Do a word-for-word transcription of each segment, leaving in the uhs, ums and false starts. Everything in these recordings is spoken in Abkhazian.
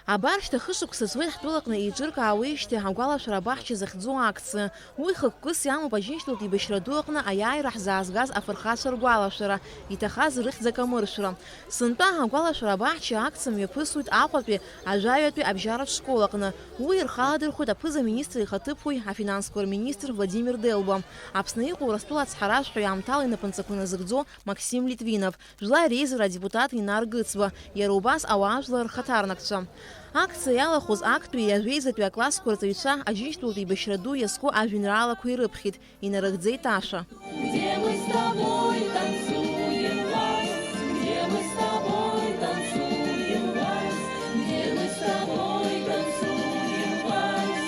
Абар шьҭа хышықәса ҵуеит ҳтәылаҟны еиҿыркаауеижьҭеи ҳагәалашәара абаҳча захьӡу акциа. Уи хықәкыс иамоуп Аџьынџьтәылатә еибашьра ду аҟны аиааира ҳзаазгаз афырхацәа ргәалашәара, иҭахаз рыхьӡ акамыршәра. Сынтәа ҳагәалашәара абаҳча акциа мҩаԥысуеит Аҟәатәи ажәаҩатәи абжьаратә школ аҟны. Уи ирхаладырхәоит аԥыза-министр ихаҭыԥуаҩ, афинансқәа рминистр Владимир Делба, Аԥсны иҟоу Урыстәыла ацҳаражәҳәаҩ аамҭала инапынҵақәа назыгӡо Максим Литвинов, Жәлар реизара адепутат Инар Гыцба, иара убас ауаажәлар рхаҭарнакцәа. Акциа иалахәыз актәи ажәеизатәи аклассқәа рҵаҩцәа Аџьынџьтәылатә еибашьра ду иазку ажәеинраалақәа ирыԥхьеит, инарыгӡеит Таша. Где мы с тобой танцуем вальс, где мы с тобой танцуем вальс, где мы с тобой танцуем вальс,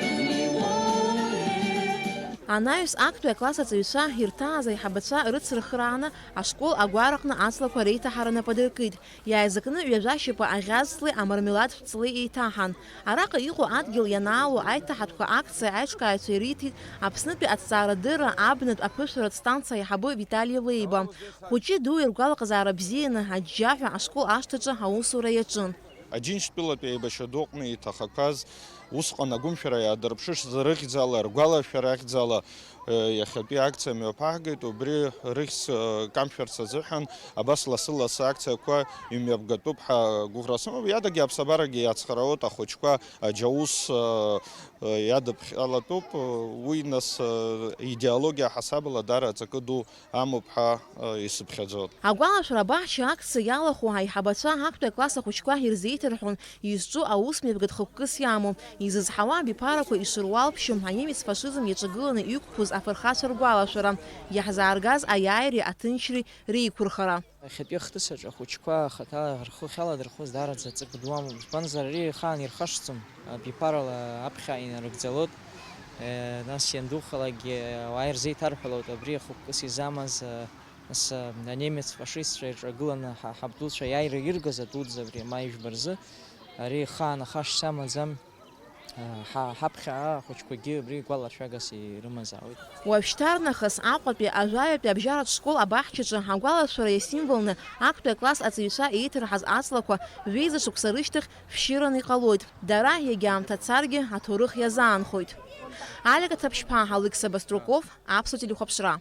в мемориале. Анаҩс актәи акласс аҵаҩцәа ирҭааз аиҳабацәа рыцырхырааны ашкол агәараҟны аҵлақәа реиҭаҳара нападыркит. Иааизакны ҩажәа шьапы аӷьазҵлеи амармелад шәҵлеи еиҭаҳан. Араҟа иҟоу адгьыл ианаало аиҭаҳатәқәа акциа аиҿкааҩцәа ириҭеит Аԥснытәи аҭҵаарадырра абнатә аԥышәаратә станциа аиҳабы Витали Леиба. Хәыҷы дуи ргәалаҟазаара бзианы аџьџьаҳәа ашкол ашҭаҿы аусура иаҿын. Аџьынџьтәылатәи аибашьра ду аҟны иҭахақәаз усҟан агәымшәара иаадырԥшышаз рыхьӡала, ргәалашәара ахьӡала, э, иахьатәи акциа мҩаԥаҳгеит. Убри рыхьӡ, э, камшәарц азыҳәан абас лассы-лассы акциақәа имҩаԥгатәуп ҳәа гәыӷра сымоуп. Иадагьы аԥсабарагьы иацхраауеит, ахәыҷқәа аџьаус, э, э, иадыԥхьалатәуп. Уи нас, э, идеологиа ҳасабала даара аҵакы ду амоуп ҳәа, э, исыԥхьаӡоит. Агәалашәара абаҳча акциа иалахәу аиҳабацәа актәи акласс ахәыҷқәа ирзеиҭарҳәон изҿу аус мҩаԥгатә хықәкыс иамоу, изызҳауа абиԥарақәа ишыруалԥшьо, анемец фашизм иаҿагыланы иқәԥоз афырхацәа ргәалашәара, иаҳзааргаз аиааиреи аҭынчреи реиқәырхара. Иахьатәи ахҭысаҿы ахәыҷқәа хаҭала рхы ахьаладырхәыз даараӡа ҵакы ду амоуп, избанзар, ари ахаан ирхашҭӡом, абиԥарала аԥхьа инарыгӡалоит, э, нас иандухалакгьы ауаа ирзеиҭарҳәалоит абри ахықәкыс изамаз, э, Нас, а, анемец фашистцәа ирҿагыланы ҳа, ҳабдуцәа иааира иргаз адуӡӡа абри амаи жәба рзы, ари ихаан ахашҭ амаӡам, а, ҳа, ҳаԥхьа ахәыҷқәагьы абри гәалашәагас ирымазаауеит. Уажәшьҭарнахыс Аҟәатәи ажәаҩатәи абжьаратә школ абаҳчаҿы агәалашәара иасимволны актәи акласс аҵаҩцәа еиҭарҳаз аҵлақәа жәеиза шықәса рышьҭахь шәшьыраны иҟалоит. Дара, иагьа аамҭа царгьы, аҭоурых иазаанхоит. Алика Ҭаԥшьԥаа, Алықьса Баструков, Аԥсуа телехәаԥшра.